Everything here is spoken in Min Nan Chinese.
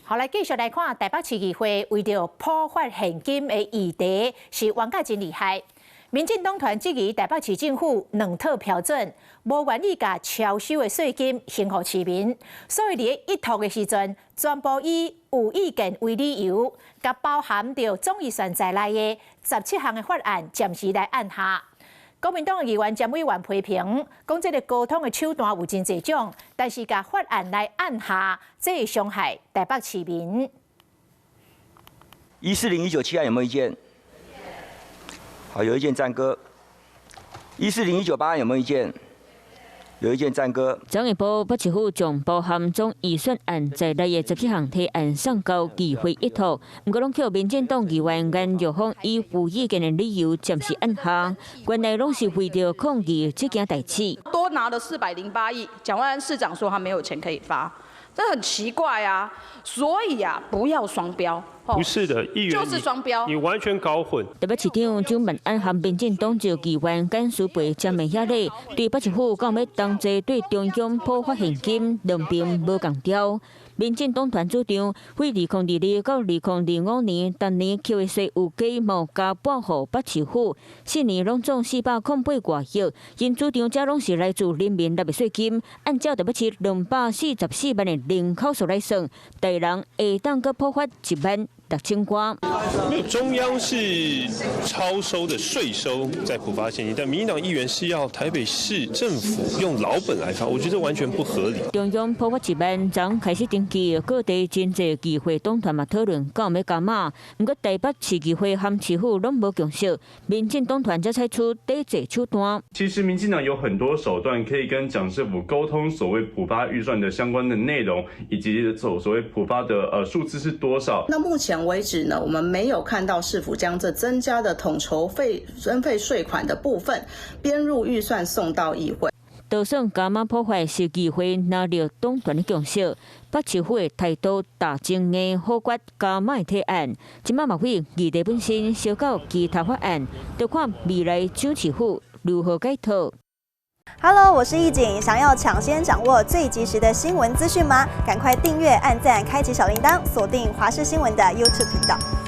好，來繼續來看台北市議會為著普發現金的議題是冤甲真厲害。民進黨團質疑台北市政府兩套標準，無願意共超收的稅金還予市民，所以佇一讀的時陣，全部以有意見為理由，共包含著總預算在內的17項的法案暫時來按下。國民黨的議員詹委員批評，講這个溝通的手段有真濟種，但是共法案來按下，這會傷害台北市民。 140197案有沒有意見？好，有意見暫擱。140198案有沒有意見？有意見暫擱。昨下晡，北市府將包含總預算案在內的17項提案送交議會一讀，毋過攏予民進黨議員顏若芳以無意見的理由暫時按下，原來攏是為著抗議這件代誌。多拿了408億，蔣萬安市長說他沒有錢可以發，這很奇怪啊！所以啊，不要雙標。不是的，議員就是雙標，你完全搞混。台北市長蔣萬安和民進黨籍議員簡舒培簽名協議，對北市府講欲同齊對中央普發現金，兩邊無仝調。民進黨團主張，對2022到2025年，逐年扣的稅有加無加撥予北市府，4年攏總408外億。𪜶主張這攏是來自人民納的稅金，按照台北市244萬的人口數來算，逐人會當閣普發1萬6000外。沒有，中央是超收的稅收在普發現金，但民進黨議員是要台北市政府用老本來發，我覺得完全不合理。中央普發1萬，昨開始登記，各地真濟議會黨團嘛討論敢欲加碼，毋過台北市議會和市府攏無共識，民進黨團才採取抵制手段。其實民進黨有很多手段可以跟蔣市府溝通所謂普發預算的相關的內容，以及所謂普發的數字是多少。那目前為止呢，我們沒有看到市府將這增加的統籌費徵費稅款的部分編入預算送到議會。就算加碼普發是議會拿著黨團的共識，北市府的態度打真硬，否決加碼提案。這馬嘛為議題本身燒到其他法案，就看未來蔣市府如何解套。 Hello，我是易景，想要搶先掌握最及時的新聞資訊嗎？趕快訂閱、按讚、開啟小鈴鐺，鎖定華視新聞的 YouTube 頻道。